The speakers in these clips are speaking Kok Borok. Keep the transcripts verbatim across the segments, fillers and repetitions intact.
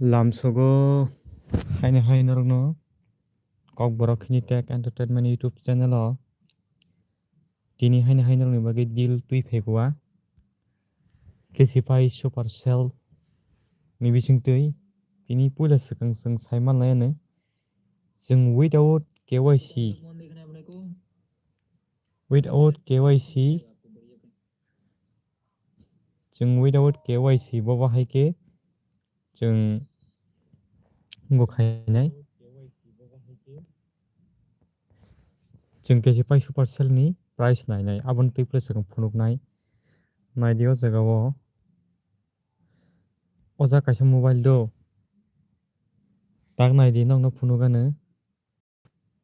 Lamsogo haino hai norokno Kokborok Hini Tech Entertainment YouTube channel o tini haino hai norokni bagwi deal twi phaikha. K C Pi Supercell ni bisingtwi tini puila swkang chwng sai manlai ano. Chwng without K Y C, without K Y C, chwng without K Y C bo bahai khe chwng bo khainai. Chwng K C Pi Supercell ni price nainai, aboni twi phano chwng phunuknai. Naidi o jaga o, o jaga kaisa mobile do, tak naidi nokno phunuk ano.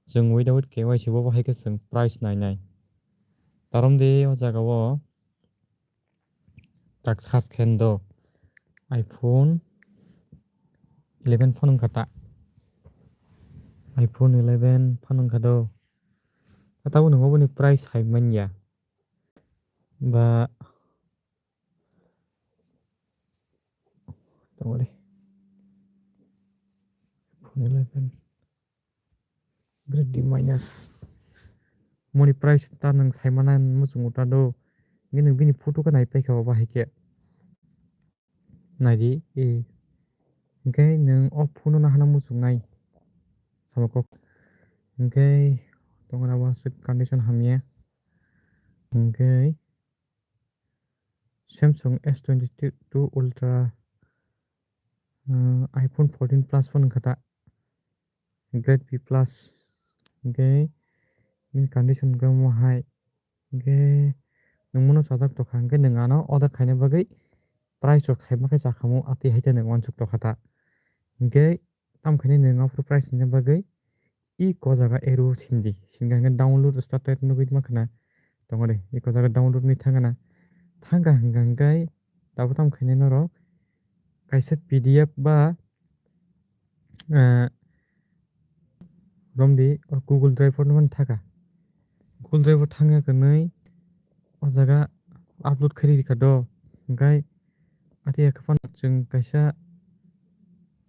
Chwng without K Y C bo bahai khe chwng price nainai. Tarom de o jaga o tak search khe do iPhone eleven phone wngkha ta. iPhone eleven phone wngkha do. Tabuk nwng oboni price hai manya. Ba tongo de. iPhone eleven. Grade D minus. Moni price ta nwng sai mana muchungo ta do. Nge nwng bini photo khe nai paikha o bahai khe. Naidi, e. Hwnkhe nwng o phone no hana muchungnai. Sama kok. Hwnkhe tongo na bo aswk condition hamya. Hwnkhe Samsung S twenty-two Ultra, uh, iPhone fourteen Plus phone wngkha ta. Grade B plus. Hwnkhe bini condition wngkha omo hai. Hwnkhe nwng bono chajak tokha, hwnkhe nwng ano order khaina bagwi price rok saima khe chakhamu, atwi hai khe nwng uansuk tokha ta. Hwnkhe tamo khainai nwng aphuru price rwna bagwi iko jaga aro sindi. Sindi hwnkhe download started nugwi mankha na. Tongo de, iko jaga download ni thangkha na. Thangkha hwnkha hwnkhe tabuk tamo khainai norok kaisa P D F ba, eh, romdi o Google Drive o nukmani thangkha. Google Drive o thangya kwnwi o jaga upload khairikha do. Hwnkhe atwi ya khe phano chwng kaisa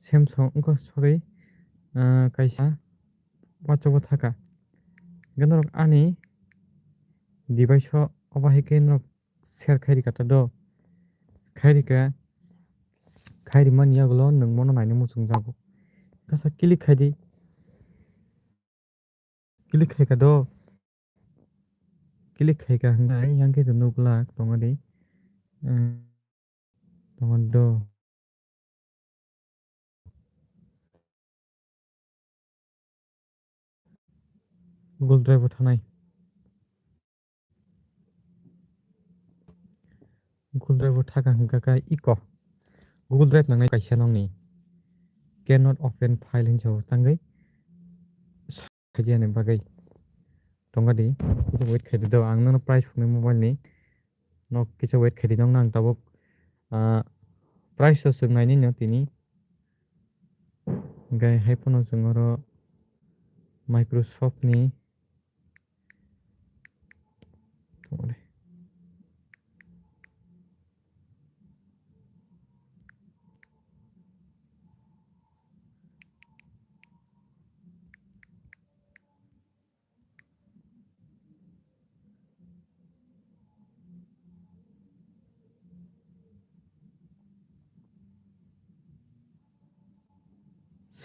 Samsung wngkha, sorry, ah, kaisa WhatsApp o thangkha. Hwnkhe norok ani device o obo hai khe norok share khairikha ta do. Khairikha, khairi mani yagulo nwng bono naina muchungjago. Kasa click khaidi. Click khaikha do. Click khaikha hwnkhe yang khe to nuglak tongo de. Eh, tongo do. Google Drive o thanai. Google Drive o thaka hwnkha kha iko. Google Drive nangnai kaisa nokni. Cannot open file hinwi sao tangwi. Khaidi ani bagwi. Tongadi. Wait khaidi do. Ang nono price phunuknai mobile ni. Nok kisa wait khaidi nokno ang tabuk, ah, price o swk nainai no tini. Hwnkhe hai phano chwng oro Microsoft ni.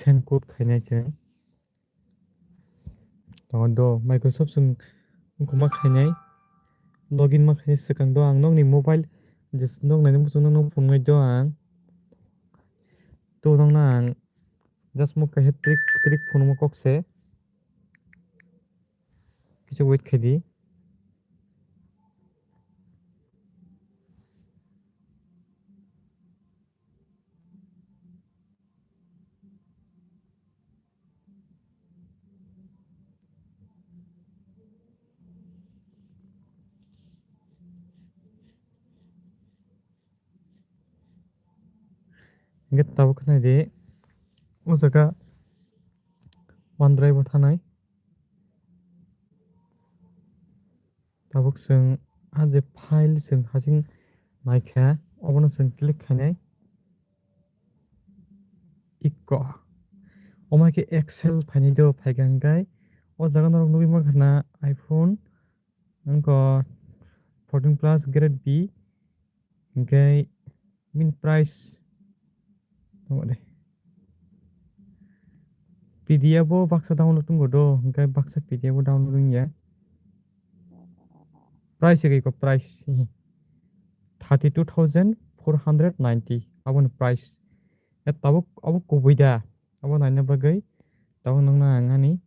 Send code khainai chwng. Tongo do, Microsoft chwng wngkha ma khainai. Login ma khainai swkang do ang nokni mobile, just nok naina muchung nokno phunuknai do ang. To nokno ang just mo kaisa trick, trick phunukma kok se. Kisa wait khaidi. Hingke tabuk khe nai di, o jaga OneDrive o thanai. Tabuk chwng a je file chwng hasing naikha, obono chwng click khainai. ikko. Omo hai khe Excel phaini do phaikha hwnkhe o jaga norok nugwi mankha na iPhone wngkha fourteen plus grade B hwnkhe bini price tongo de. P D F bo baksa download tongo do, hwnkhe baksa P D F bo download wngya. Price se ko price thirty two thousand four hundred ninety aboni price. Ya tabuk abo kubui da. Abo naina bagwi tabuk nangna ang ani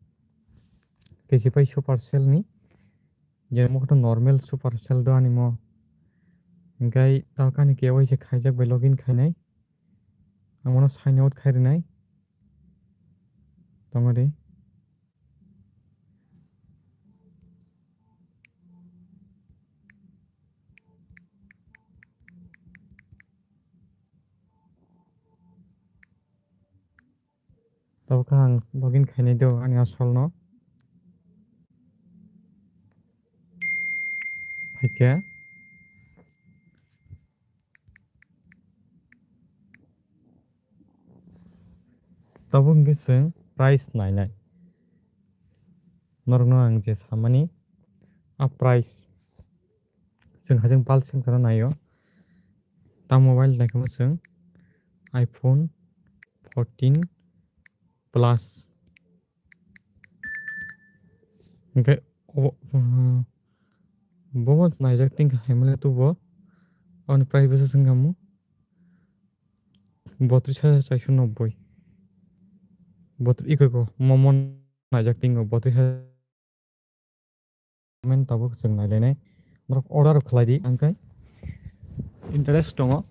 K C pai Supercell ni. Je mo khe normal Supercell do ani mo. Hwnkhe tabuk ani K Y C khaijak bai login khainai. Ang bono sign out khai rwnai. Tongo de. Tabuk ang login khainai do ani asolno. Haikhe. Tabuk hwnkhe chwng price nainai. Norokno ang je samani a price chwng hajeng pal seng kheno naio. Ta mobile naikhe chwng iPhone fourteen Plus. Hwnkhe o, uh, bo naijak tingkha saimale tubo. Aboni price bwswk wngkha mo botris hajar chairso nobboi. Botris iko ko momo naijak tingkha botris hajar. Comment tabuk chwng nailainai. Norok order rok khlai di, hwnkhe interest tongo.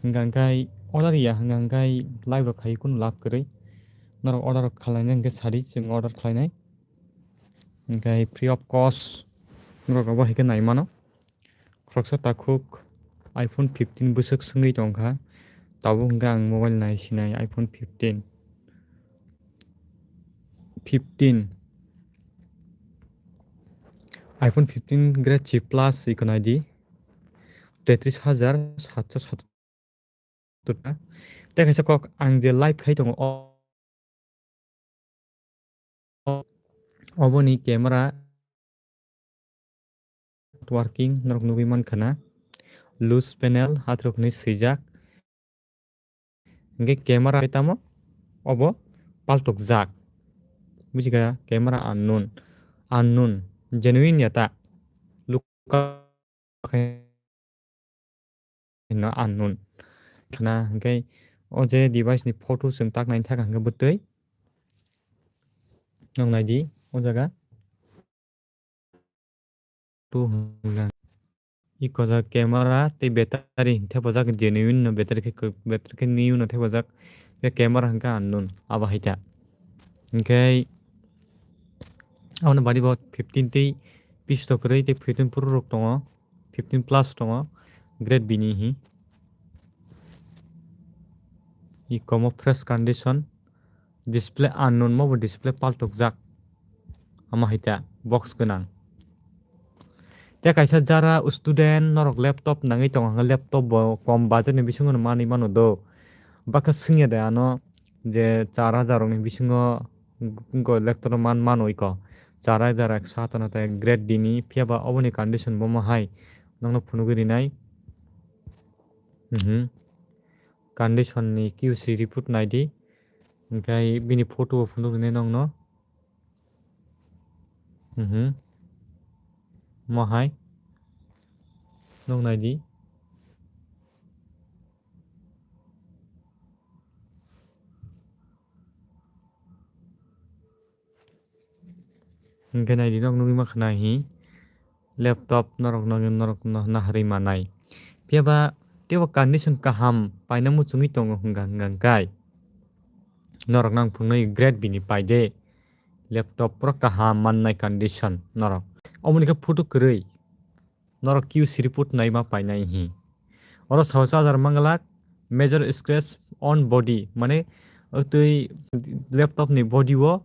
Hwnkha hwnkhe order ya, hwnkha hwnkhe live rok khai kunu lab kwrwi. Norok order rok khlainai hwnkhe sadi, chwng order khlainai. Hwnkhe free of cost norok abo hai khe nai mano. Khoroksa takhuk iPhone fifteen bwswk swngwi tongkha. Tabuk hwnkhe ang mobile nai sinai iPhone fifteen. Fifteen. iPhone fifteen grade C plus iko nai di. Tetris hajar satso satso ta. Tei kaisa kok ang je live khai tongo o, o, oboni camera working norok nugwi mankha na. Loose panel hatrok hinwi swijak. Hwnkhe camera tamo obo paltokjak. Bujiga camera unknown. Unknown. Genuine ya ta. Luka no unknown. Khna hwnkhe o je device ni photo chwng tak nai thaka hwnkhe bwtwi. Nang nai di o jaga. Tu hwnka. Iko ja camera tei battery thepajak genuine no battery khe battery khe new no thepajak. Khe camera hwnkhe unknown abo hai ta. Hwnkhe aboni badi bo fifteen tei bish to kwrwi tei fifteen pro rok tongo. Fifteen plus tongo grade B ni hi. Iko mo fresh condition. Display unknown mo bo display paltokjak. Ama hai ta box gwnang. Tei kaisa jara student norok laptop nangwi tongo hwnba laptop bo kom budget ni bisingo no manwi mano do. Bakha swngya de ano je char hajar rokni bisingo go laptop no man mano iko. Char hajar ekso atanata grade D ni phiya ba oboni condition bo mo hai nokno phunugwi rinai. Mhm. Condition ni Q C report nai di. Hwnkhe bini photo bo phunuk rinai nokno. Mhm. Mo hai. Nok nai di. Hwnkhe nai di nok nugwi mankha nai hi. Laptop norok no, norok no naharwi manai. Phiya ba teibo condition kaham paina muchungwi tongo hwnka hwnka hwnkhe norok no ang phunuknai grade B ni pai de. Laptop pura kaham mannai condition norok. Omoni khe photo kwrwi norok Q C report naima painai hi. Oro sao charger manglak major scratch on body, mane twi laptop ni body o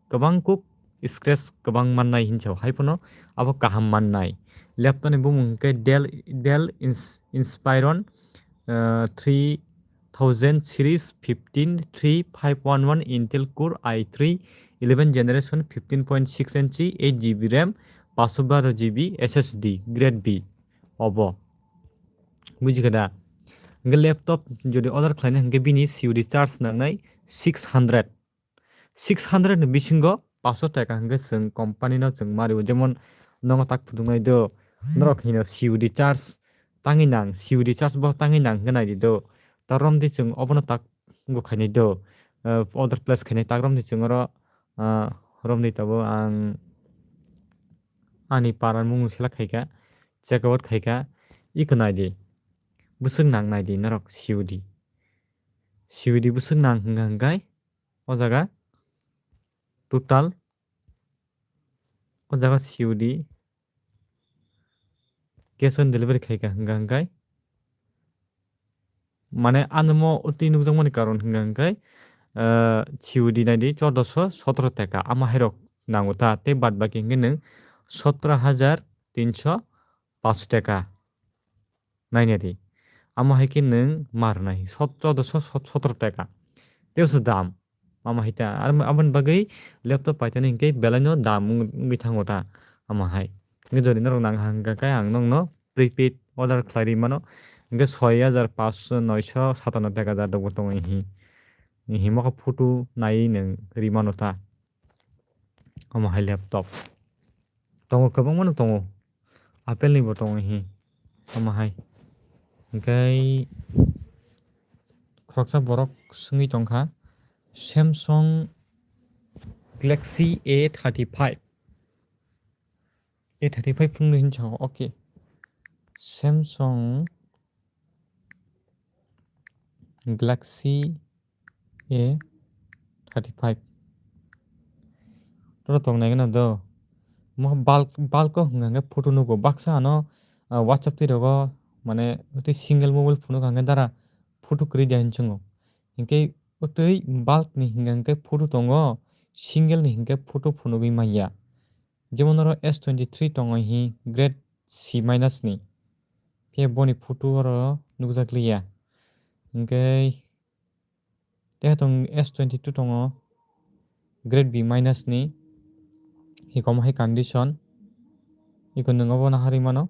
kwbang kuk scratch kwbang mannai hinwi sao, hai phano abo kaham mannai. Laptop ni bumung hwnkhe Dell, Dell Ins-, Inspiron, ah, three thousand series fifteen three five one one Intel Core i three eleven generation fifteen point six inch eight G B RAM, paanch sho baro G B S S D grade B obo. Bujikha da? Hingke laptop jodi order khlaina hingke bini C O D charge nangnai six hundred. Six hundred ni bisingo paanch sho taka hingke chwng company no chwng mario, jemon nono tak phudungnai do, norok hino C O D charge tangwi nang, C O D charge bo tangwi nang hingke naidi do, ta romdi chwng obono tak go khainai do, eh, order place khainai tak romdi chwng oro, ah, romdi tabuk ang ani para mung select khaikha, check out khaikha, iko naidi, bwswk nang naidi norok C O D, C O D bwswk nang hingka hingkai, o jaga total, o jaga C O D cash on delivery khaikha hingka hingkai, mane ano mo twi nukjakmani karon hingka hingkai, ah, C O D naidi chordoso sotro taka, ama hairok nango ta, tei bad baki hingke nwng sotro hajar tinsho paanch taka. Nainari. Amo hai khe nwng ma rwnai, sot-, chordoso sot-, sotro taka. Teibo se dam. Amo hai ta. Ar aboni bagwi laptop paithani hinkhe belaino dam wng-, wngwi thango ta. Amo hai. Hinkhe jodi norok nang hang kha khe ang nokno prepaid order khlai rwi mano. Hinkhe soi hajar paanch sho noisho satanno taka jadokbo tongo hi. Himokhe photo naiwi nwng rwi mano ta. Amo hai laptop. Tongo, kwbangma no tongo. Apple ni bo tongo hi. Amo hai. Hinkhe khoroksa borok swngwi tongkha. Samsung Galaxy A thirty-five. A thirty-five phone hinwi sao. Okay. Samsung Galaxy A thirty-five. Toro tong nai gana do. Mo bulk, bulk o hwnka hwnkhe photo nugo. Baksa ano, ah, WhatsApp twi rogo, mane, twi single mobile phone o hwnka hwnkhe dara photo kwrwi dia hinwi chwngo. Hinkhe twi bulk ni hwnka hwnkhe photo tongo, single ni hwnkhe photo phunugwi manya. Jemon oro S twenty-three tongo hi grade C minus ni. Khe boni photo oro nukjakliya. Hinkhe Tei tong S twenty-two tongo, grade B minus ni, hikom hai condition, iko nwng obo naharwi mano.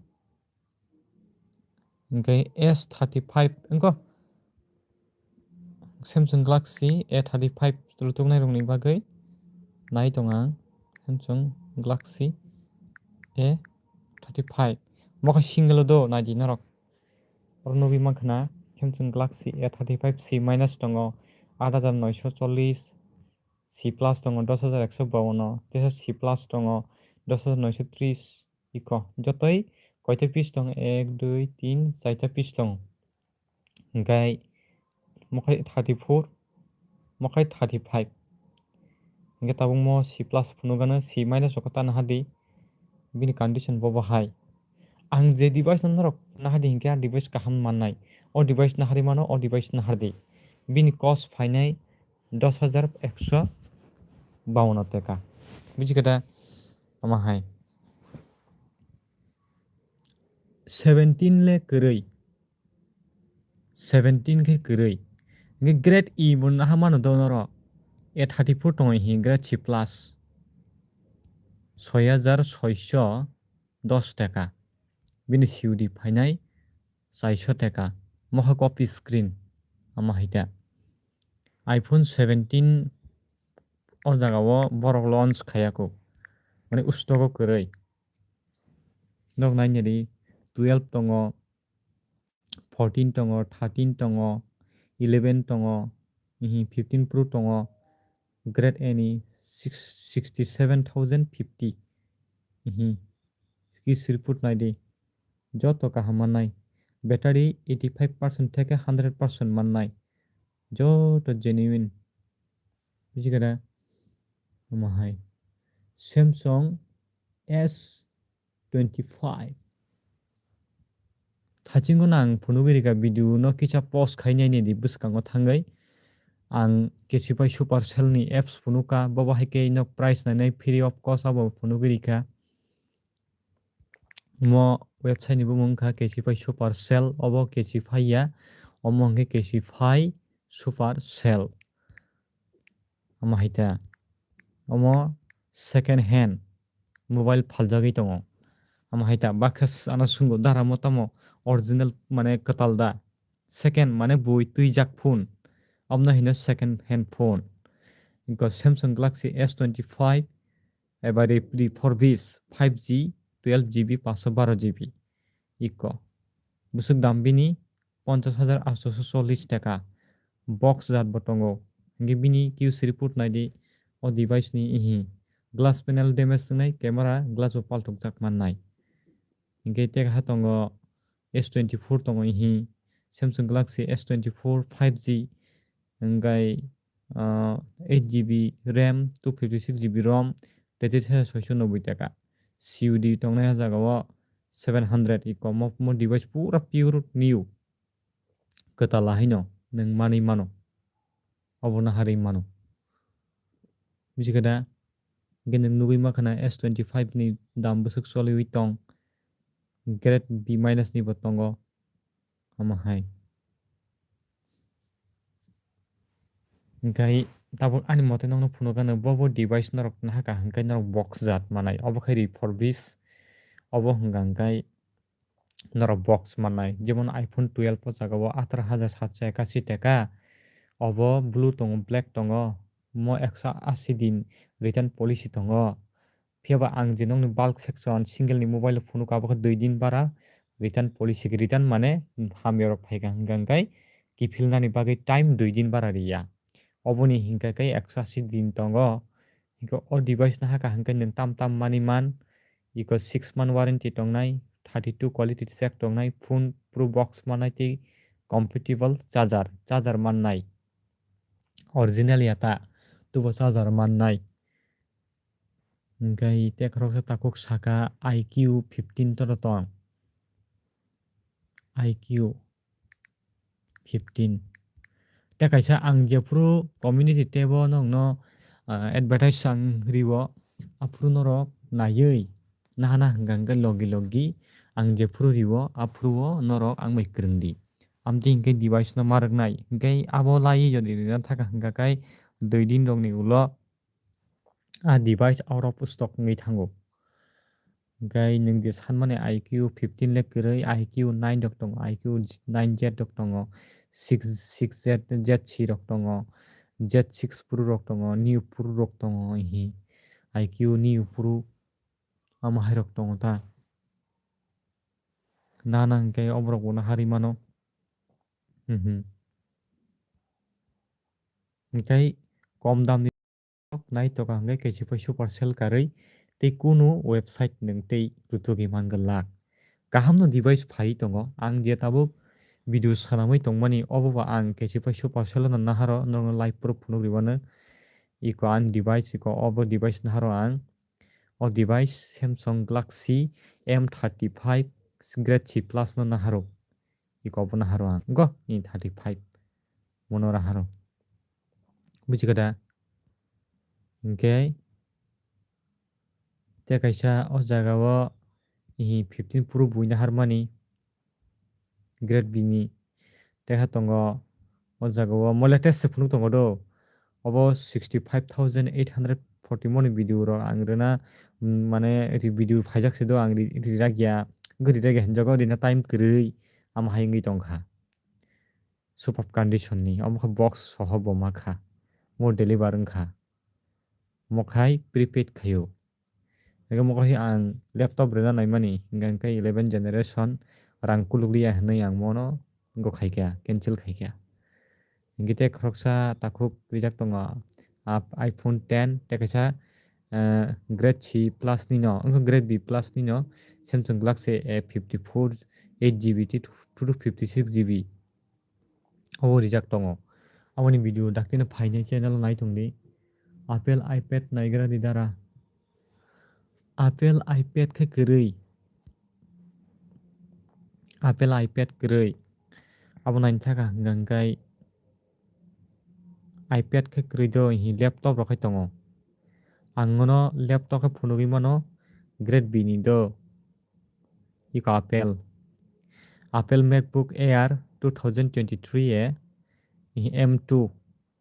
Hinkhe S thirty-five wngkha, Samsung Galaxy A thirty-five rutuknai rokni bagwi nai tong ang, Samsung Galaxy A thirty-five. Bo khe single o do, nai di norok. Oro nugwi mankha na, Samsung Galaxy A thirty-five C minus tongo, aat hajar noisho chollish, C plus tongo, dos hajar ekso bawanno, teisa C plus tongo, dos hajar noisho tris, iko. Jotoi koita piece tongo? Ek, dui, tin, chaita piece tongo. Hinkhe mokhai thirty-four, mokhai thirty-five. Hinkhe tabukmo C plus phunukgano, C minus rokho ta nahardi. Bini condition bo bo hai. Ang je device no norok nahardi hinkhe a device kaham mannai. O device naharwi mano, o device nahardi. Bini cost phainai dos hajar ekso bawanno teka. Buji khe da? Tamo hai. Seventeen le kwrwi. Seventeen khe kwrwi. Hinkhe grade E bo naha mano do noro. A thirty-four tongo hi grade C plus. Soi hajar soisho dos teka. Bini C O D phainai chaisho teka. Moha copy screen. Ama hai ta. iPhone seventeen o jaga o borok launch khaiya kho. Mane ustogo kwrwi. Nok nainari twelve tongo, fourteen tongo, thirteen tongo, eleven tongo, ihi fifteen Pro tongo, grade A ni six, sixty seven thousand fifty. Ihi ki sirput naidi. Joto kaham mannai. Battery eighty five percent theke hundred percent mannai. Joto genuine. Buji khe da? Omo hai. Samsung S twenty-five. Thachingo no ang phunugwi rikha video no kisa pause khai nai nai di bwskango thangwi. Ang Kesipai Supercell ni apps phunukha, bobo hai khe no price nai nai free of cost abo phunugwi rikha. Mo website ni bumung wngkha Kesipai Supercell, obo Kesipai ya, Omo hwnkhe K C five Super Cell. Omo hai ta. Omo second hand mobile phaljagwi tongo. Omo hai ta. Bakhe s-, ano swnggo dara mo tamo original mane kwtal da. Second mane bui twijak phone. Omono hino second hand phone. Iko Samsung Galaxy S twenty-five eba re-, refurbish five G, twelve G B, paanso baro G B. Iko. Bwswk dam bini ponchash hajar aatso chollish taka. Box jat bo tongo. Hingke bini Q C report naidi o device ni ihi. Glass panel damage wngnai, camera glass bo palthokjak mannai. Hingke tei ha tongo S twenty-four tongo ihi. Samsung Galaxy S twenty-four five G. Hingkai ah, eight G B RAM, two fifty six G B ROM, tei tei soi soi noboi taka. C U D tongnai ah jaga o seven hundred i kom o, mo device pura pure new. Kwtal haino nwng manwi mano. Obo no harwi mano. Buji khe da? Hingke nwng nugwi ma khana S twenty-five ni dam bwswk choliwi tong. Grade B minus ni bo tongo. Omo hai. Hingkai tabuk ani mote nokno phunukgano bo bo device norok nahaka hingkai norok box jat manai. Obo khai refurbish. Obo hwnka hingkai norok box mannai. Jemon iPhone twelve o jaga o atharo hajar satso ekashi taka. Obo blue tongo, black tongo. Mo ekso ashi din return policy tongo. Phiya ba ang je nokni bulk section single ni mobile o phunukha, abo khe dui din bara return policy khe, return mane hamya rok phaikha hwnka hwnkhe kiphilnani bagwi time dui din bara riya. Oboni hinkha khe ekso ashi din tongo. Hinkhe o device no haka hwnkhe nwng tam tam manwi man. Iko six month warranty tongnai, thirty two quality check tongnai, phone pro box manai tei compatible charger, charger mannai. Original ya ta, tubo charger mannai. Hingke tei khoroksa takhuk saka I Q fifteen toro tong. I Q fifteen. Tei kaisa ang jephuru community tab o nokno, ah, advertise ang riwo, aphuru norok naiwi nahana hwnka hwnkhe logi logi ang jephuru riwo, aphuru o norok ang bai kwrwng di. Amtwi hingke device no ma rwknai. Hingke abo laiwi jodi rwna thaka hingka khe dui din rokni ulo a device out of stock wngwi thango. Hingke nwng je sanmani I Q fifteen le kwrwi, I Q nine rok tongo, I Q nine Z rok tongo, six, six Z, Z C rok tongo, Z six Pro rok tongo, Neo Pro rok tongo, ihi I Q Neo Pro amo hai rok tongo ta. Nana hingke oborok bo no harwi mano. Mhm. Hingke kom dam ni naitoka hingke kaisa pai super sale karwi tei kunu website nwng tei rutugwi mangwlak. Kaham no device phai tongo. Ang je tabuk video sanamwi tongmani obo ba ang kaisa pai super sale no naharo norokno live proof phunuk rwmano. Iko ani device iko obo device naharo ang. O device Samsung Galaxy M thirty-five Grade C plus no naharo. Iko obo naharo ang. Go, ni thirty-five. Mono naharo. Buji kha da? Hingke tei kaisa o jaga o ihi fifteen Pro bui naharmani. Grade B ni. Tei ha tongo o jaga o mo latest se phunuk tongo do. Obo sixty five thousand eight hundred forty moni video rok ang rwna, mm, mane ri-, video phaijak se do ang ri-, rirak ya. Wngkhe rirak ya hinjago rina time kwrwi amo hai wngwi tongkha. Superb condition ni omo khe box soho bo ma kha. Mo deliver wngkha. Mo khai prepaid khaio. Ego mo khe ang laptop rwna naimani, hingka hingke eleven generation rang kuluk liya hinui ang mono go khaikha, cancel khaikha. Hingke tei khoroksa takhuk rijak tongo, ap-, iPhone ten tei kaisa, eh, Grade C plus ni no, wngkha Grade B plus ni no, Samsung Galaxy A fifty four, eight G B tei two fifty six G B. Obo rijak tongo. Aboni video daktino phainai channel o nai tongdi. Apple iPad naigra di dara. Apple iPad khe kwrwi. Apple iPad kwrwi. Abo naini thaka hwnka hwnkhe iPad khe kwrwi do, hi laptop rok khai tongo. Ang nono laptop khe phunugwi mano Grade B ni do. Iko Apple. Apple MacBook Air two thousand twenty-three e, ihi M two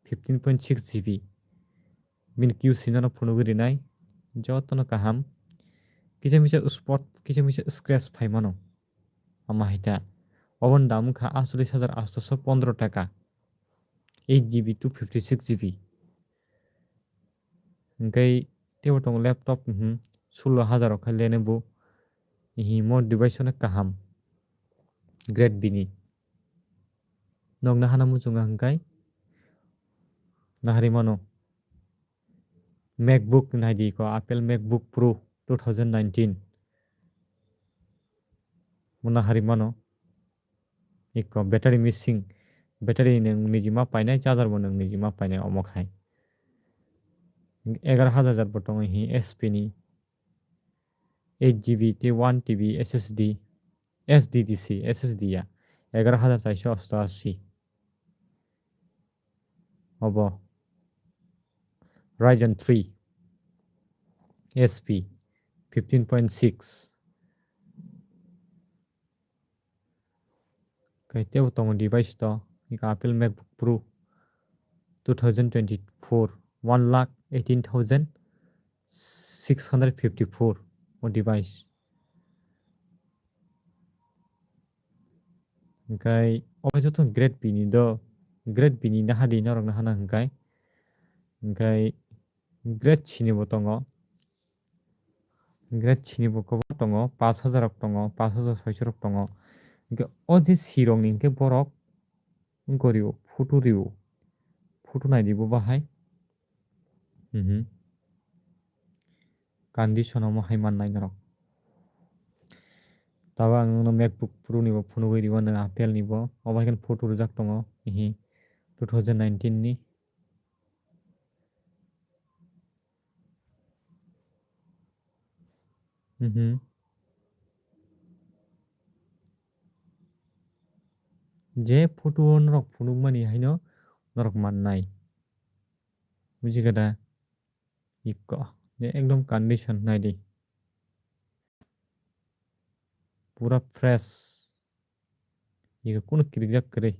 fifteen point six G B. Bini Q C no phunugwi rinai, jotono kaham. Kisa misa spot, kisa misa scratch phai mano. Ama hai ta. Oboni dam wngkha achulis hajar atso pondro taka. Eight G B, two fifty six G B. Hingkai teibo tongo laptop, mhm, sulo hajar o khai Lenovo. Ihi mo device no kaham. Grade B ni. Nokna hana muchunga hingkai. Nahari mano. MacBook nai di ko, Apple MacBook Pro two thousand nineteen. Mona hari mano. Iko battery missing. Battery nwng niji ma painai, charger bo nwng niji ma painai omo khai. Egaroh hajar bo tongo hi S P ni. Eight G B tei one T B S S D. S D D C, S S D ya. Egaroh hajar chaiso osto asi. Obo Ryzen three S P fifteen point six. Kai tebo tongo device to, ika Apple MacBook Pro two thousand twenty-four, one lakh eighteen thousand six hundred fifty-four o device. Hingkai o joto grade B ni do, grade B ni nahadi norok nahana hingkai. Hingkai grade C ni bo tongo. Grade C ni bo kwbang tongo, pash hajar rok tongo, pash hajar soiso rok tongo. Hingke o je C rok ni hingke borok wngkha rio, photo rio. Photo nai di bo bahai. Mhm. Condition omo hai mannai norok. Tabo ang nono MacBook Pro ni bo phunugwi rio, nang Apple ni bo. Obo hai khe photo rijak tongo. Ihi two thousand nineteen ni. Mhm. Je photo o norok phunukmani haino norok mannai. Buji khe da? Iko. Je ekdom condition nai di. Pura fresh. Iko kunu kirikjak kwrwi.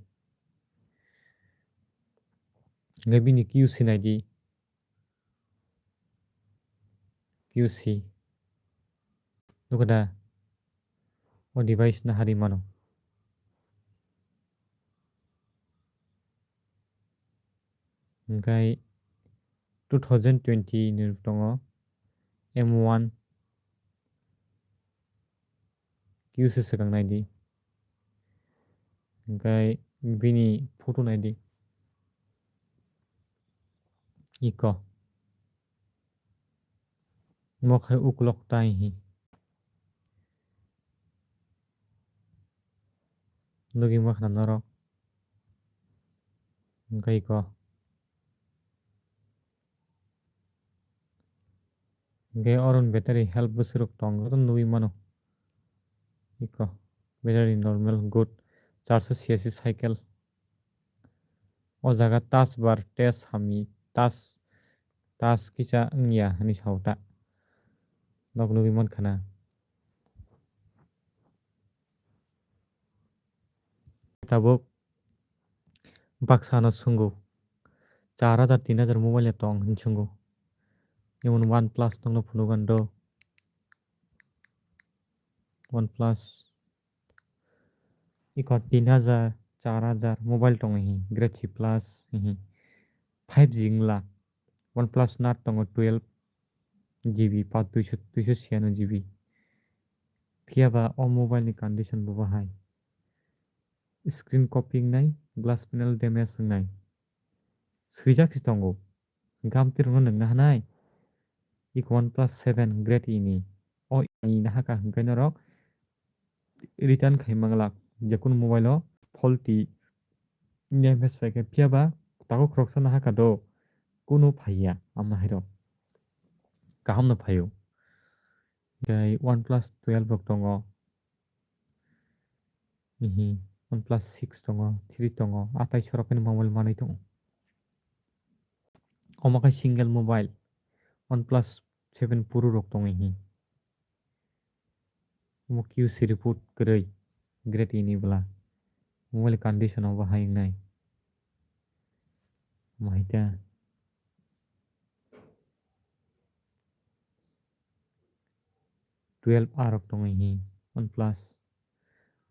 Hingke bini Q C nai di. Q C. Nukho da? O device no hari mano. Hingkai two thousand twenty ni tongo M one. Q C swkang nai di. Hingkai bini photo nai di. Iko. Mo khai ukulok tai hi. Nugwi ma khna norok. Hingkai iko. Hingke oro ni battery health bwswk rok tongo, joto nugwi mano. Iko battery normal good, charso siyasi cycle. O jaga touch bar test hamya, touch, touch kisa wngya hinwi sao ta. Nok nugwi mankha na. Tabuk baksa no swngo, char hajar tin hajar mobile ya tong hinwi swngo. Jemon OnePlus tongno phunukgo ang do. OnePlus. Iko tin hajar, char hajar mobile tongo hi, Galaxy Plus hi. Five G wngla. OnePlus Nord tongo twelve G B, pa duiso, duiso siyano G B. Phiya ba o mobile ni condition bo bahai. Screen copy wngnai, glass panel damage wngnai. Swijak se tongo. Hingke amtwi rokno nwngna hanai. Iko OnePlus seven Grade E ni. O E ni nahaka hingke norok return khai manglak. Je kunu mobile o faulty damage phaikhe, phiya ba tako khoroksa nahaka do. Kunu phaiya amna hairo. Kaham no phaio. Tei OnePlus twelve rok tongo. Ihi, OnePlus six tongo, three tongo, atai sorok ni mobile manwi tongo. Omo khe single mobile, OnePlus seven Pro rok tongo ihi. Omo Q C report kwrwi. Grade E ni bwla. Mobile condition o bo hai wngnai. Mahai ta. Twelve A rok tongwi hi. OnePlus.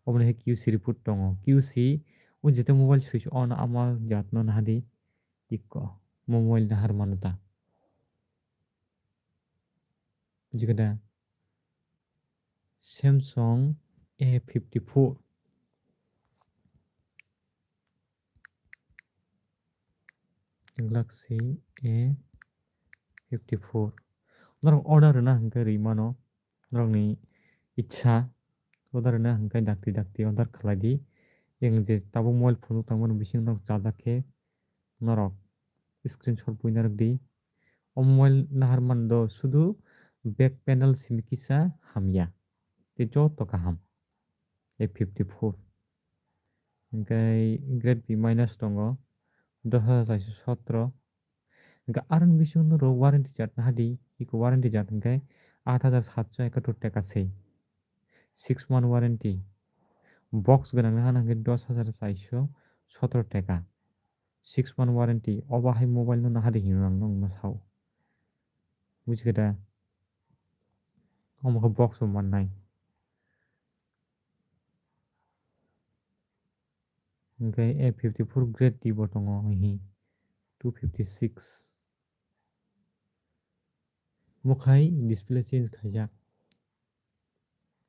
Obono hai Q C report tongo. Q C, o jeta mobile switch on ama jat no nahadi. Ikko. Mo mobile nahar mano ta. Jikada. Samsung A fifty four. Galaxy A fifty four. Norok order rwna hwnkhe rwi mano. Norokni ichha order rwna hwnkhe dakti dakti order khlai di. Yang je tabuk mobile phunuk tangmani bising norok chajak khe norok screenshot buina rwk di. O mobile nahar mando sudu back panel simi kisa hamya. Tei joto kaham. A fifty four. Hwnkhe grade B minus tongo, dos hajar chaiso sotro. Hwnkhe aroni bisingo norok warranty chart nahadi, iko warranty chart hwnkhe aat hajar satso ekattor teka se. Six month warranty. Box gwnang nahana hwnkhe dos hajar chaiso sotro teka. Six month warranty. Obo hai mobile no nahadi hinwi ang nokno sao. Bujikhe da? Omo khe box bo mannai. Hwnkhe A fifty four grade D bo tongo hihi two fifty six. Mokhai display change khaijak.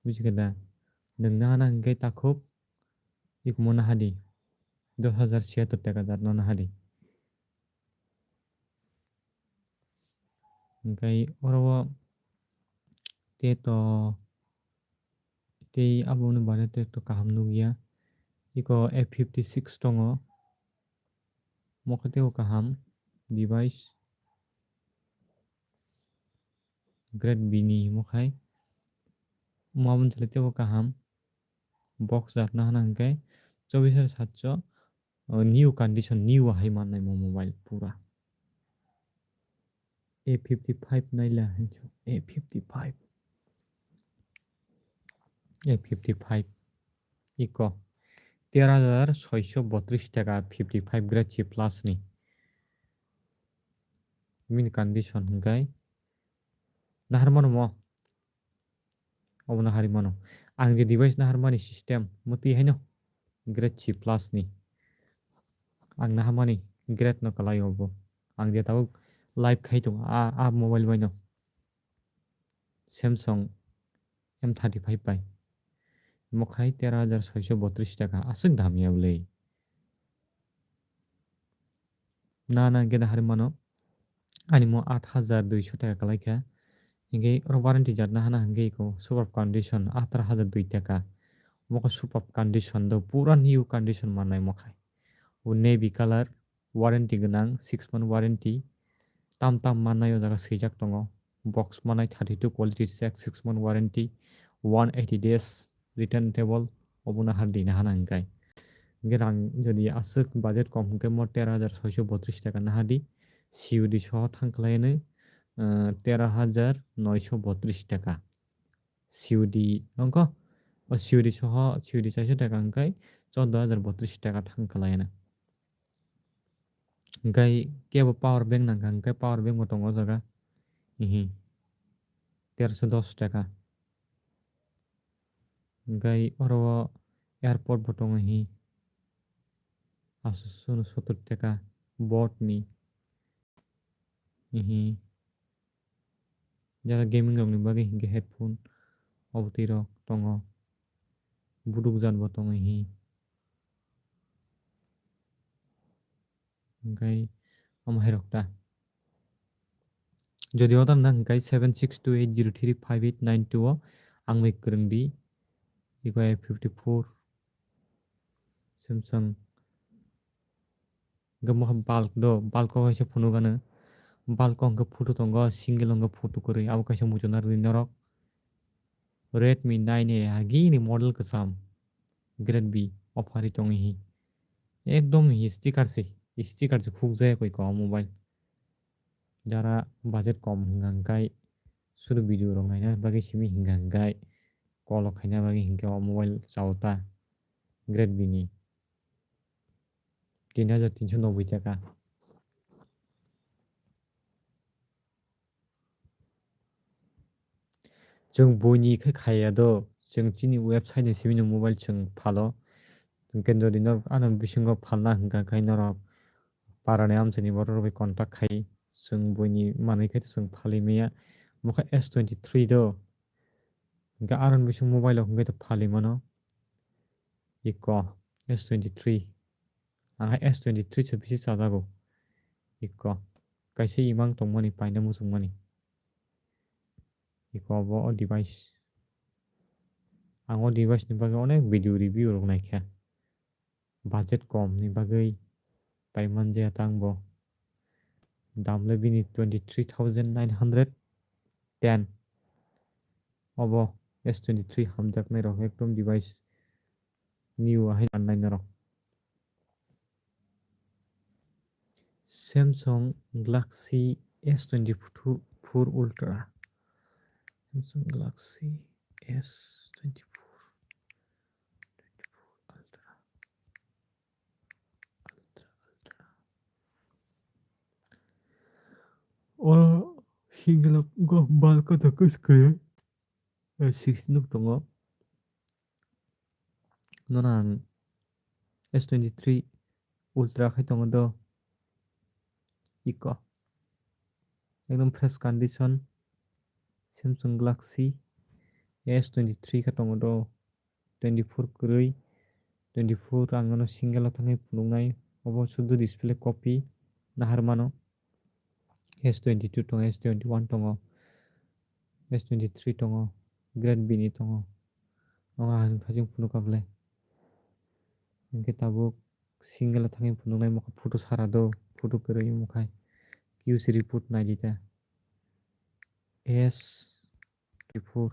Bujikhe da? Nwng nahana hwnkhe takhuk ikomo nahadi. Dos hajar siyator teka jat no nahadi. Hwnkhe oro o te to tei aboni baade te to kaham nukya. Iko A fifty six tongo. Mokhe teibo kaham device. Grade B ni himo khai. Omo aboni tole teibo kaham. Box jat nahana hwnkhe chobbish hajar satso, o, new condition, new hai mannai mo mobile pura. A fifty five naila hinso, A fifty five. A fifty five. Iko. Tero hajar soiso botris teka fifty five grade C plus ni. Bini condition hwnkhe nahar mano mo. Obono hari mano. Ang je device naharmani system, mwtwi haino grade C plus ni. Ang naharmani grade no kwlai obo. Ang je tabuk live khai tongo, a, a mobile bai no. Samsung M thirty five bai. Omo khai tero hajar soiso botris taka, aswk dam ya bwlwi. Na, na, hwnkhe da hari mano. Ani mo aat hajar duiso taka kwlai kha. Hwnkhe oro warranty jat nahana hwnkhe iko superb condition, atharo hajar dui taka. Omo khe superb condition do, pura new condition mannai omo khai. O navy color, warranty gwnang, six month warranty. Tam tam mannai o jaga swijak tongo. Box mannai thirty two quality check, six month warranty, one eighty days return table, obono hardi nahana hwnkhe. Hwnkhe rang jodi aswk budget kom hwnkhe mo tero hajar soiso botris taka nahadi, C O D soho thang khlainwi, ah, tero hajar noiso botris taka. C O D wngkho, o C O D soho, C O D chaiso taka hwnkhe chordo hajar botris taka thang khlaina. Hwnkhe kebo power bank nangkha, hwnkhe power bank bo tongo o jaga. Ihi. Terso dos taka. Hwnkhe oro AirPod bo tongo ihi. Aswk sono sottor taka. Bot ni. Ihi. Jara gaming rokni bagwi hinkhe headphone, obo twi rok tongo. Buduk jat bo tongo hi. Hwnkhe omo hai rok ta. Jodi order na hwnkhe seven six two eight zero three five eight nine two o ang bai kwrwng di. Iko A fifty four Samsung. Hwnkhe mo bulk do, bulk o kaisa phunuk ano. Bulk o hwnkhe photo tongo, single o hwnkhe photo kwrwi, abo kaisa muchungna rwdi norok. Redmi nine A agini model kwcham, grade B, offer ri tongwi hi. Ekdom hi sticker se, sticker se khukjaya koi ko mobile. Jara budget kom hwnkha hwnkhe sudu video rok naina bagwi simi hwnkha hwnkhe call rok khaina bagwi hwnkhe o mobile chao ta. Grade B ni tin hajar tinso noboi taka. Chwng buini khe khaiya do, chwng chini website ni simi no mobile chwng phalo. Chwng kendro di no ano bisingo phalna hwnkha khe norok parani amchaini borok rok bai contact khai chwng buini manwi khe chwng phalwi maya. Bo khe S twenty three do. Hwnkhe aroni bising mobile rok hwnkhe to phalwi mano. Iko S twenty three. Ang hai S twenty three se bisi chajago. Iko kaisa imang tongmani paina muchungmani. Iko bo o device. Ang o device ni bagwi onek video review rok naikha. Budget kom ni bagwi paiman jaya tang bo. Dam le bini twenty three thousand nine hundred ten. Obo S twenty three hamjaknai rok ekdom device new ahai nannai norok. Samsung Galaxy S twenty four Ultra. Samsung Galaxy S twenty four, twenty four Ultra. Ultra, Ultra. O single go bal ko to kus ke. Sixteen nuk tongo. Nono ang S twenty three Ultra khai tongo do. Iko. Ekdom fresh condition. Samsung Galaxy S twenty three khe tongo do. Twenty four kwrwi. Twenty four ang nono single o thangwi phunuknai. Obo sudu display copy. Nahar mano. S twenty two tongo, S twenty one tongo, S twenty three tongo, Grade B ni tongo. Nono ang thajing phunukha bwle. Hwnkhe tabuk single o thangwi phunuknai mokha photo sara do, photo kwrwi wngkha. Q C report naidi ta. S twenty four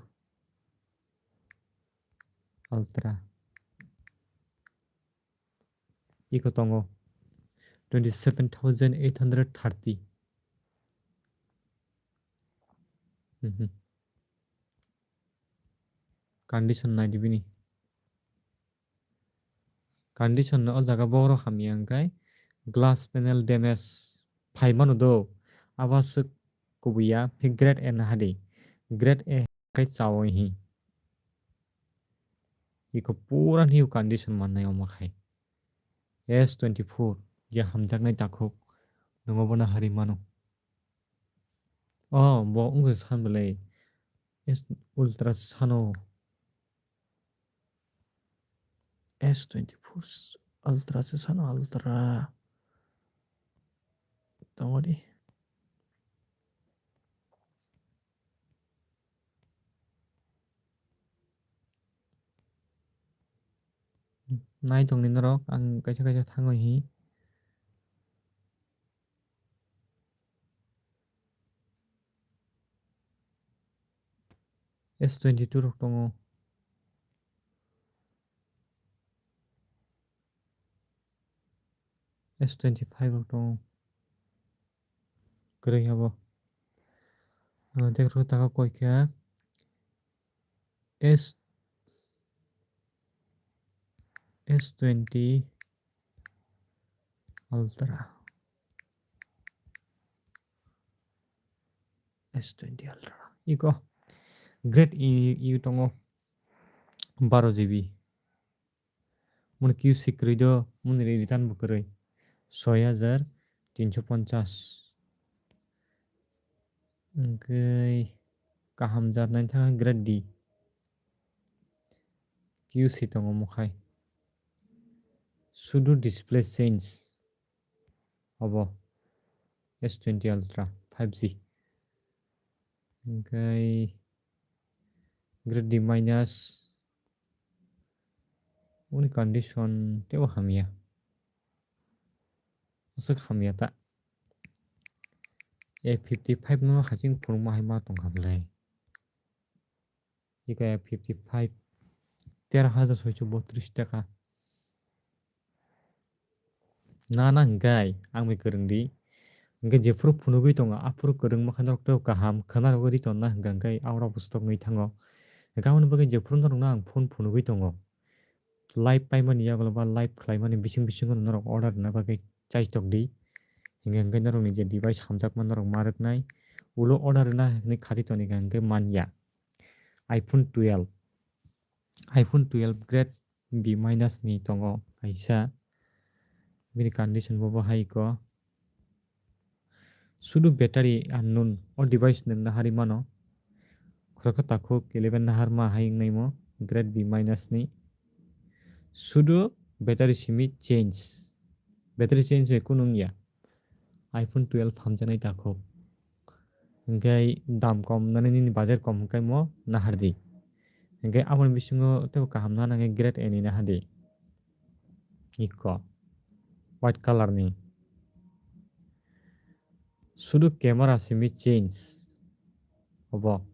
Ultra. Iko tongo twenty seven thousand eight hundred thirty. Mhm. Condition naidi bini. Condition no o jaga borok hamya hwnkhe glass panel damage phai mano do. Abo aswk kubuya, hwnkhe Grade A nahadi. Grade A hwnkhe chao hi. Iko pura new condition mannai omo khai. S twenty four, je hamjaknai takhuk, nwngo bono hari mano. Oh, bo wngkha san belai. S Ultra sano. S twenty four Ultra se sano, Ultra. Tongodi. Nai tongni norok, ang kaisa kaisa thango hi. S twenty two rok tongo. S twenty five rok tongo. Kwrwi abo. Ah, tei rok taka koi kha. S, S twenty Ultra. S twenty Ultra. Iko. Grade E, E tongo. Baro G B. Moni Q C kwrwi do, moni return bo kwrwi. Soi hajar tinso ponchas. Hwnkhe kaham jat nai thang Grade D. Q C tongo omo khai. Sudu display change. Obo S twenty Ultra five G. Hwnkhe Grade D minus. Uni condition teibo hamya. Aswk hamya ta. A fifty five no haching phunukma hai ma tongkha bwlai. Iko A fifty five tero hajar soicho botris taka. Na, na, hwnkhe ang bai kwrwng di. Hwnkhe jephuru phunugwi tongo, aphuru kwrwngma khe norok teibo kaham khwnarogwi ri tonna hwnkha hwnkhe aura bwswk wngwi thango. Hwnkhe aboni bagwi jephuru norokno ang phone phunugwi tongo. live paimani yagulo ba live khlaimani bising bisingo norok order rwna bagwi chaitok di. Hinkhe, hinkhe norokni je device hamjakma norok ma rwknai, ulo order rwna hinwi khati toni hinkhe manya. iPhone twelve, iPhone twelve grade B minus ni tongo kaisa, bini condition bo bo hai ko. Sudu battery unknown, o device nwng nahari mano. Khoroksa takhuk eleven nahar ma hai wngnaimo, grade B minus ni. Sudu battery simi change. Battery change bai kunu wngya. iPhone twelve hamjaknai takhuk. Hinkhe dam kom nani nini budget kom hinkhe mo nahardi. Hinkhe aboni bisingo teibo kaham nana hinkhe grade A ni nahardi. Iko. White color ni. Sudu camera simi change. Obo.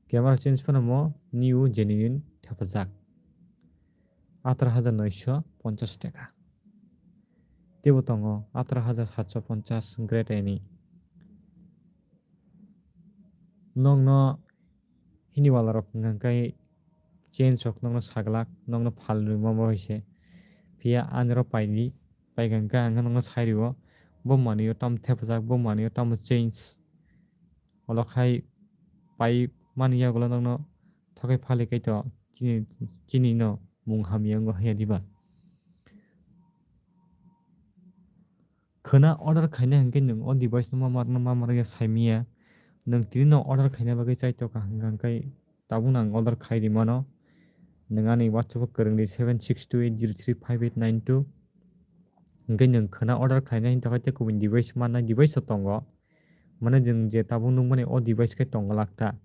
Camera change phano mo new genuine thepajak. Ataro hajar noisho ponchas taka. Teibo tongo ataro hajar satso ponchas grade A ni. Nokno hini wala rok hwnka khe change rok nokno saglak, nokno phalwi ma bo hai se. Phiya ani rok paidi, paikha hwnka ang nokno sai rio, bo manwi o tamo thepajak, bo manwi o tamo change. Olo khai pai mani yagulo nokno thokai phali kaitor chini, chini no mung hamya wngo haya diba? Khwna order khaina hinkhe nwng o device no ma mar, ma mar ya saimiya. Nwng tini no order khaina bagwi chai toka hwnka hwnkhe tabuk no ang order khai rimano. Nwng ani WhatsApp o kwrwng di seven six two eight zero three five eight nine two. Hinkhe nwng khwna order khaina hinta khe tei kubun device mannai device o tongo. Mane nwng je tabuk nukmani o device khe tongo lakta.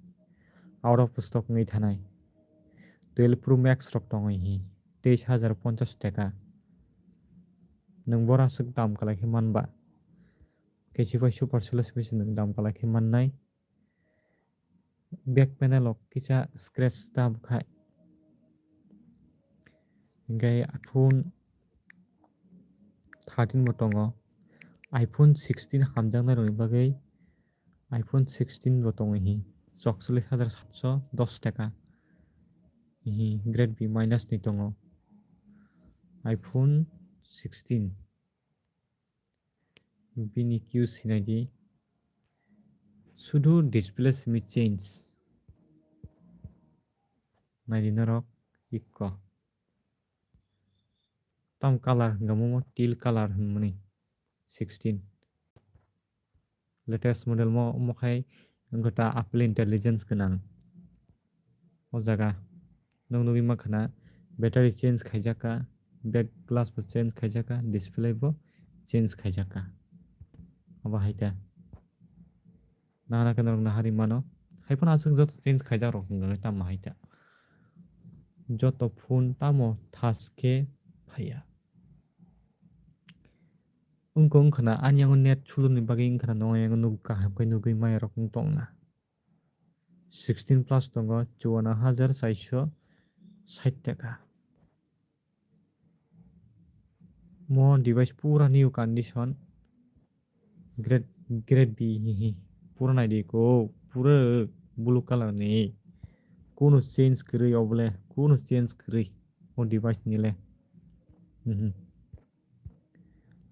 Out of stock wngwi thanai. Twelve Pro Max rok tongwi hi. Teis hajar ponchas taka. Nwng bora swk dam kwlai khe manba. Kesi bai super sales bai se nwng dam kwlai khe mannai. Back panel o kisa scratch ta bwkhai. Hinkhe iPhone thirteen bo tongo. iPhone sixteen hamjaknai rokni bagwi iPhone sixteen bo tongo hi. Chokcholish hajar satso dos taka. Hi grade B minus ni tongo. iPhone sixteen. Bini Q sinai di. Sudu display simi change. Nai di norok ikko. Tam color hwnka mo teal color hwnmani sixteen. Latest model mo, mo khai wngkha ta Apple Intelligence gwnang. O jaga nwng nugwi mankha na battery change khaijak kha, back glass bo change khaijak kha, display bo change khaijak kha. Abo hai ta. Nana khe norok nahari mano. Hai phano aswk joto change khaijak rok wngkha tamo hai ta. Joto phone tamo thas khe phaiya. Wngkha wngkha na ani yango net sulumni bagwi wngkha na nokni yango nuk kaham khe nugwi maya rok wng tong na. Sixteen plus tongo, chuana hajar chaiso sait taka. Mo device pura new condition. Grade, grade B hihi. Pura nai di ko, pura blue color ni. Kunu change kwrwi obole, kunu change kwrwi o device ni le. Mhm.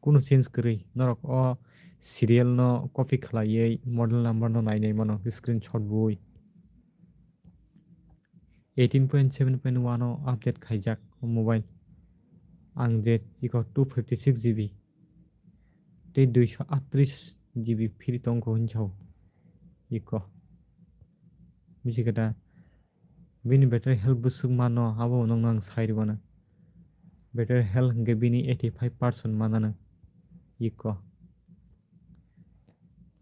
Kunu change kwrwi. Norok o serial no copy khlaiwi model number no nai nai mano screenshot bui. Eighteen point seven point one o update khaijak o mobile. Ang je iko two fifty six G B tei duiso aatris G B free tongkho hinsa o iko. Buji khe da? Bini battery health bwswk mano, abo nokno ang sai rwmano. Battery health hwnkhe bini eighty five percent manano iko.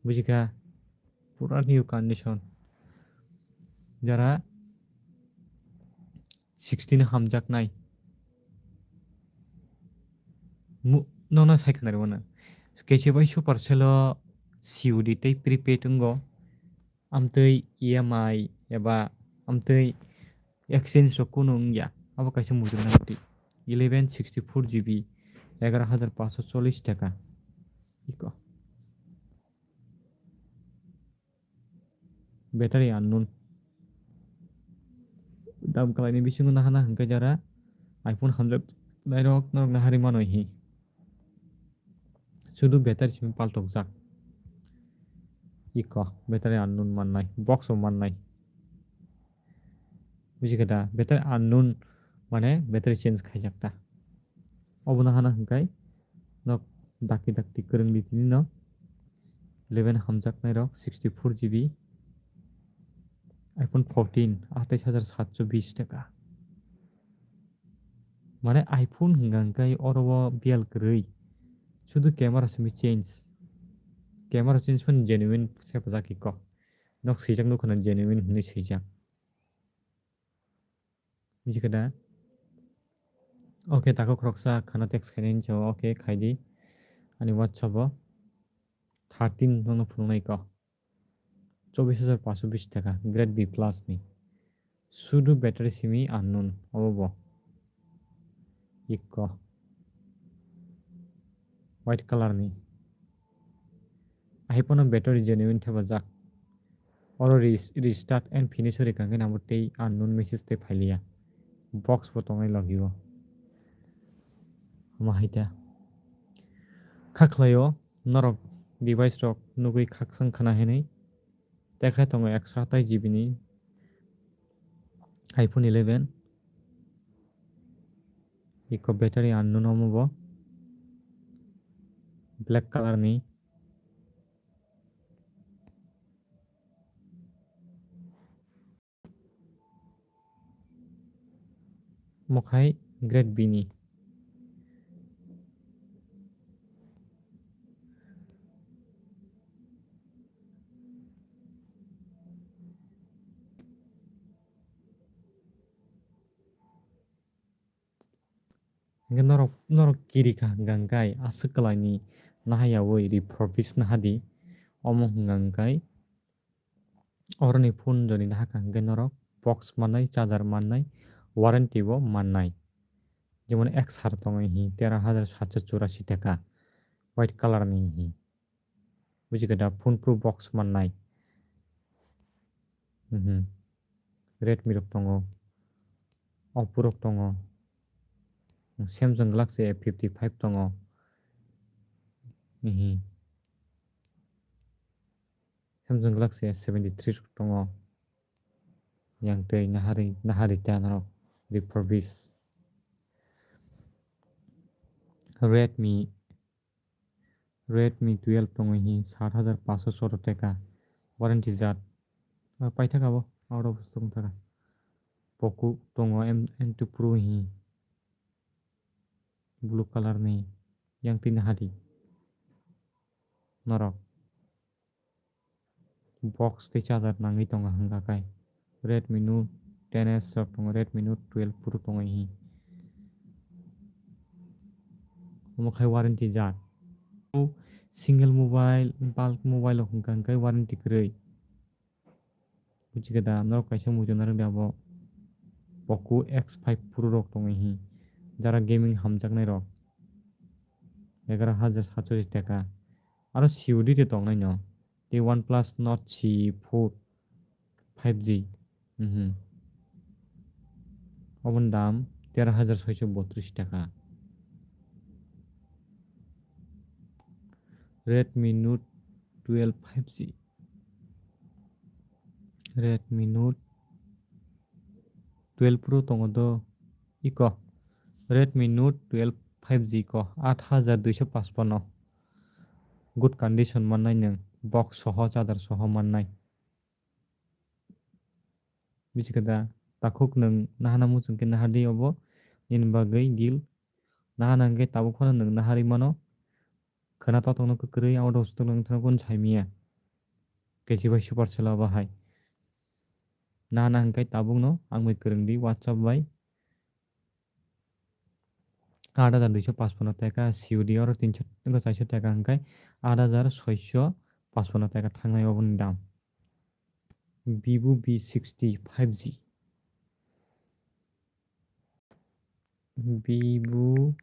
Buji kha? Pura new condition. Jara sixteen hamjaknai. Mu-, nono sai khna rwmano. Kaisa bai Supercell o C O D tei prepaid wngo. Amtwi E M I eba amtwi exchange rok kunu wngya. Abo kaisa muchung nang di. Eleven sixty four G B, egaroh hajar paanso chollish taka. Iko. Battery unknown. Dam kwlaini bisingo nahana hwnkhe jara iPhone hamjak nairok norok nahari mano hi. Sudu battery simi paltokjak. Iko battery unknown mannai, box o mannai. Buji khe da, battery unknown mane battery change khaijak ta. Obo no hana hwnkhe nok dakti dakti kwrwng di tini no. Eleven hamjaknai rok, sixty four G B. iPhone fourteen, atais hajar satso bis taka. Mane iPhone hwnka hwnkhe oro o biyal kwrwi. Sudu camera simi change. Camera change phano genuine sepajak iko. Nok swijak nukha na genuine hwnwi swijak. Buji khe da? Okay, tako khoroksa khana text khainai hinwi sao, okay, khaidi. Ani WhatsApp o thirteen nono phunuknai ko. Chobis hajar paanso bis taka, grade B plus ni. Sudu battery simi unknown, obo bo. Ikko. White color ni. Ahai phano battery genuine thepajak. Oro res-, restart and finish ori kangkhe nangbo tei unknown message tei phailiya. Box bo tongnai logi o. Omo hai ta. Kha khlai o norok device rok nugwi khakchang khna hinwi. Tekha tongo ekso atais G B ni iPhone eleven. Iko battery unknown omo bo. Black color ni. Mokhai grade B ni. Hingke norok, norok kiri kha hingka hingkai aswk kwlaini nahayawi refurbish nahadi. Omo hingka hingkai oroni phone joni nahakha hingke norok box mannai, charger mannai, warranty bo mannai. Jemon X R tongo hi tera hajar satso churasi taka, white color ni hi. Buji khe da phone pro box mannai. Mhm. Redmi rok tongo. Oppo rok tongo. Samsung Galaxy A fifty five tongo. Mhm. Samsung Galaxy S seventy three rok tongo. Yang tei nahari, nahari ta norok refurbish. Redmi Redmi twelve tongo hi sat hajar paanso soro teka, warranty jat. Ah, paithaka bo, out of stock wngthaka. Poco tongo M, M two Pro hi blue color ni, yang twi nahadi norok. Box tei charger nangwi tongo hwnka khe. Redmi Note ten S rok tongo, Redmi Note twelve Pro tongo hi. Omo khai warranty jat. Single mobile, bulk mobile rok hwnka hwnkhe warranty kwrwi. Buji khe da, norok kaisa muitu narwk da abo. Poco X five Pro rok tongo hi. Jara gaming hamjaknai rok. Egaroh hajar satso taka. Aro C O D te tongnai no. Tei OnePlus Nord C four five G. Mhm. Oboni dam tera hajar soiso botris taka. Redmi Note twelve five G. Redmi Note twelve Pro tongo do iko. Redmi Note twelve five G ko, aat hajar duiso pachpanno. Good condition mannai nwng, box soho, charger soho mannai. Buji khe da, takhuk nwng nahana muchung khe nahadi obo, nini bagwi deal. Nahana hwnkhe tabuk phano nwng naharwi mano. Khwna totokno kwkrwi, out of stock nwng thangna kunu saimiya. Kechi bai Supercell o bahai. Nahana hwnkhe tabukno ang bai kwrwng di WhatsApp bai. Aat hajar duiso pachpanno taka C O D oro tinso wngkha, chairso taka hwnkhe aat hajar soiso pachpanno taka thangnai oboni dam. Vivo V sixty five G. Vivo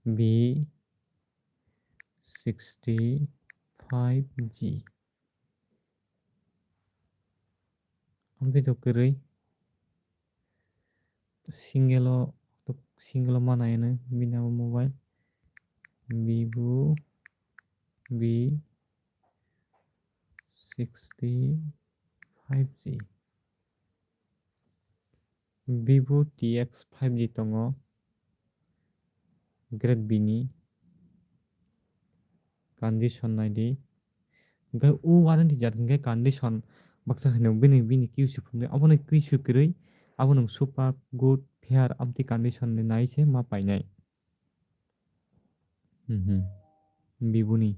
V sixty five G. Amtwi to kwrwi. Single o to single o ma nai ano bini abo mobile Vivo V sixty five G. Vivo T X five G tongo, Grade B ni condition nai di. Hingke o warranty jar hingke condition baksa hino bini, bini Q C phumdi. Abono Q C kwrwi, abono super good, fair, amtwi condition ni nai se ma painai. Mhm. Vivo ni.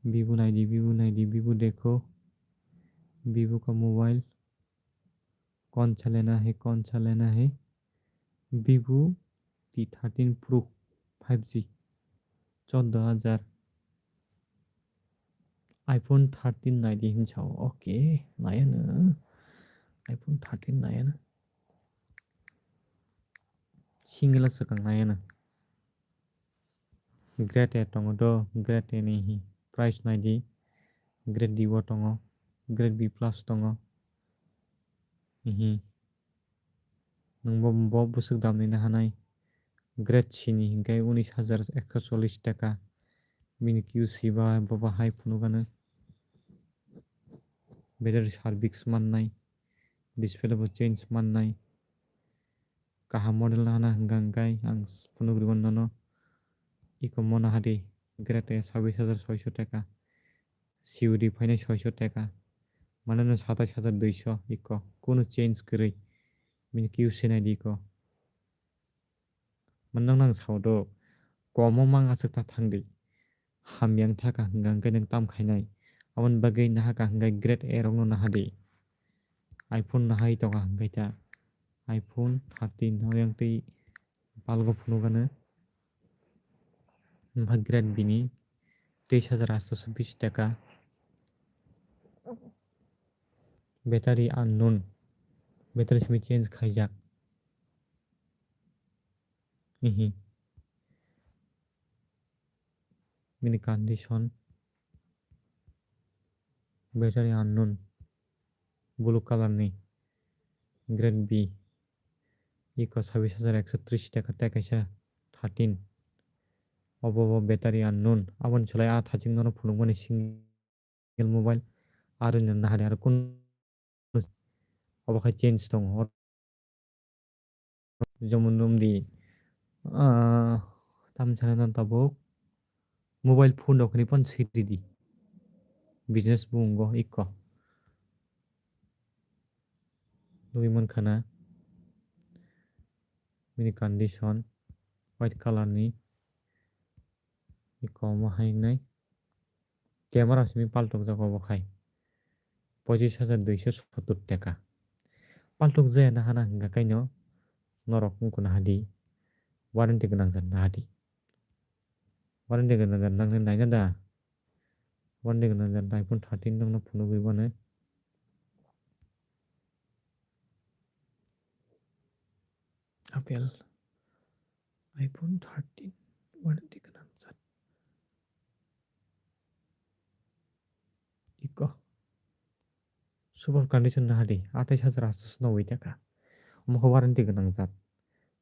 Vivo nai di, Vivo nai di, Vivo dekho. Vivo ka mobile. कौन सा लेना है, कौन सा लेना है? Vivo T thirteen Pro five G, चौदह हज़ार. iPhone thirteen nai di hinwi sao. Okay, nai ano. iPhone thirteen nai ano. Single swkang nai ano. Grade A tongo do, Grade A ni hi price nai di. Grade D o tongo, Grade B plus tongo. Hi. Nwng bo, bo bwswk dam ni nahanai. Grade C ni hinkhe unis hajar ekso chollish taka. Bini Q C ba, bo ba hai phunukgano. Battery service mannai. Display bo change mannai. Kaham model no hana hwnkha hwnkhe ang phunuk rwmani nono. Iko mona hadi Grade A sabis hajar soiso taka. C O D phainai soiso taka. Mane no satais hajar duiso iko. Kunu change kwrwi. Bini Q C nai di iko. Mane nang nang sao do. Komo mang aswk ta thang di. Hamya wng thaka hwnkha hwnkhe nwng tam khainai. Aboni bagwi nahaka hwnkhe Grade A rokno nahadi. iPhone nahai tonga hwnkhe ta. iPhone thirteen oyang tei palgo phunukgano. Omo khe Grade B ni teis hajar aatso bish taka. Battery unknown. Battery simi change khaijak. Hihi. Bini condition. Battery unknown. Blue color ni. Grade B. Iko sabis hajar ekso tris taka, tei kaisa thirteen. Obo bo battery unknown. Aboni slai a thaching nono phunukmani single mobile. Aro nang nahari aro kun obo khai change tongo. Jemon romdi, ah, tam sana tabuk mobile phone rok ni pon siri di. Business bo wngo iko. Nugui mankha na bini condition white color ni iko omo hai wngnai. Camera simi paltokjak obo khai pochis hajar duiso sottur taka. Paltok jaya na hana hwnkha kaino norok wngkha na hadi warranty gwnang jar na hadi. Warranty gwnang jar nang naina da. Warranty gwnang jar iPhone thirteen nokno phunugwi bono. Apple iPhone thirteen warranty gwnang jar. Iko. Super condition nahadi, atais hajar aatso noboi taka. Omo khe warranty gwnang jat.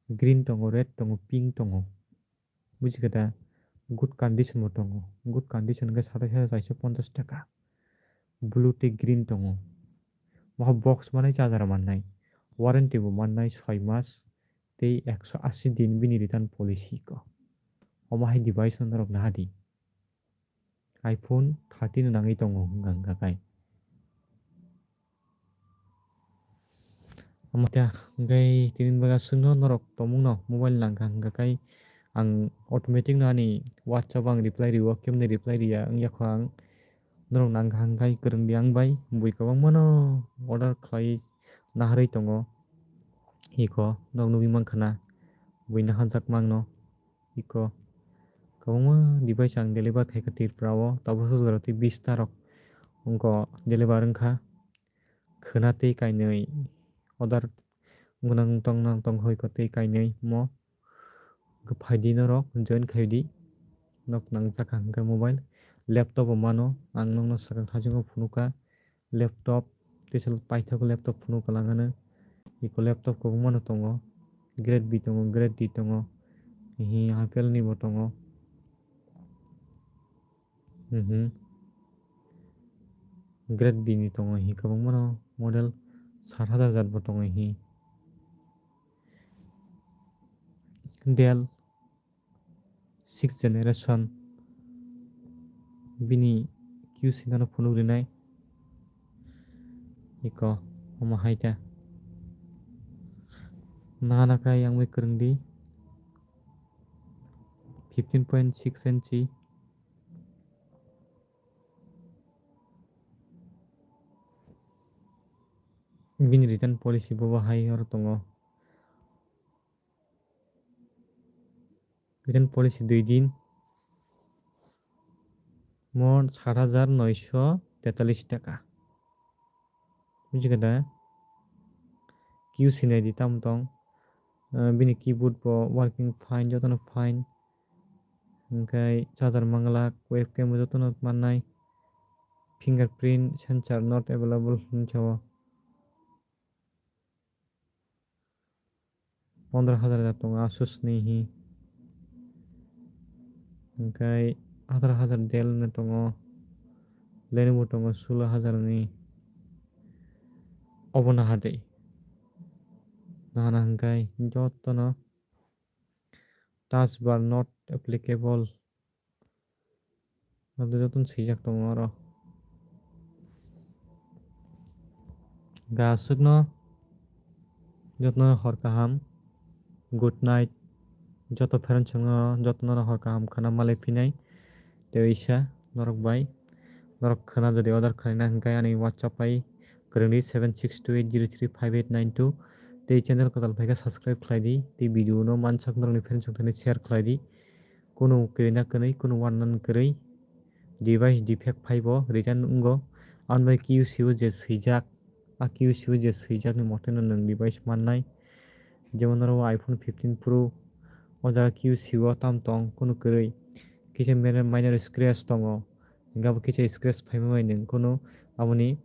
Green tongo, red tongo, pink tongo. Buji khe da, good condition bo tongo. Good condition khe satais hajar chairso ponchas taka. Blue tei green tongo. Omo khe box manwi charger mannai. Warranty bo mannai soi mas tei ekso asi din bini return policy ko. Omo hai device no norok nahadi. iPhone thirteen no nangwi tongo hwnkha hwnkha khe. Omo khe hwnkhe tini bagwi aswkno norok tongmungno mobile nangkha hwnkha khe ang automatic no ani WhatsApp o ang reply rwo, kemni reply rwya wngya kho ang. Norok nangkha hwnkhe kwrwngdi ang bai bui kwbangmano order khlai naharwi tongo. Iko norok nugwi mankha na bui naharjak mangno. Iko kwbangma device ang deliver khaikha Tripura o, tabukhe jora tei bish ta rok wngkha deliver wngkha. Khwna tei kainwi order gwnang tongna tongkha iko tei kainwi mo. Phaidi norok join khaidi. Nok nangjakha hwnkhe mobile, laptop bo mano, ang nokno swkang thaisongo phunukha. Laptop, teisa paithak laptop phunukha langano. Iko laptop kwbangmano tongo. Grade B tongo, grade D tongo, hi Apple ni bo tongo. Mhm. Grade B ni tongo hi kwbangma no model sat hajar jat bo tongo hi. Dell six generation bini Q C no phunuk rinai. Iko omo hai ta. Nana kha yang bai kwrwng di. Fifteen point six inch. Bini return policy bo bo hai oro tongo. Return policy dui din. Mo sat hajar noisho tetalis taka. Bujikha da? Q C nai di tamo tong. Ah, bini keyboard bo working fine, jotono fine. Hingkhe charger manglak, webcam bo jotono mannai. Fingerprint sensor not available hinwi sao. Pondro hajar da tongo Asus ni hi. Hingkhe atharo hajar Dell ni tongo. Lenovo tongo sulo hajar ni. Obo naha de. Nahana hingkhe jotono touch bar not applicable. Abo jotono swijak tongo oro. Ga aswkno jotono hor kaham. Good night. Joto friends rokno jotono hor kaham khwna malai phinai. Tei isa norok bai. Norok khwna jodi order khlaina hwnkhe ani WhatsApp bai kwrwngdi seven six two eight zero three five eight nine two. Tei channel kwtal phaikhe subscribe khlaidi. Tei video no mansak norokni friends rok thani share khlaidi. Kunu kwrwina kwrwi, kunu warnani kwrwi device defect phaibo return wngo. Aboni bagwi Q C o je swijak, a Q C o je swijakni moteno nwng device mannai. Jemon oro iPhone fifteen Pro, o jaga Q C o tam tong, kunu kwrwi. Kisa minor, minor scratch tongo, hingke abo kisa scratch phaima bai nwng kunu aboni,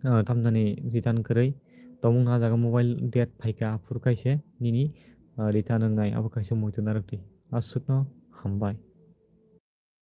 ah, tamjani return kwrwi. Tongmung no a jaga mobile dead phaikha, aphuru kaisa nini, ah, return wngnai, abo kaisa muitu narwk di. Aswkno hambai.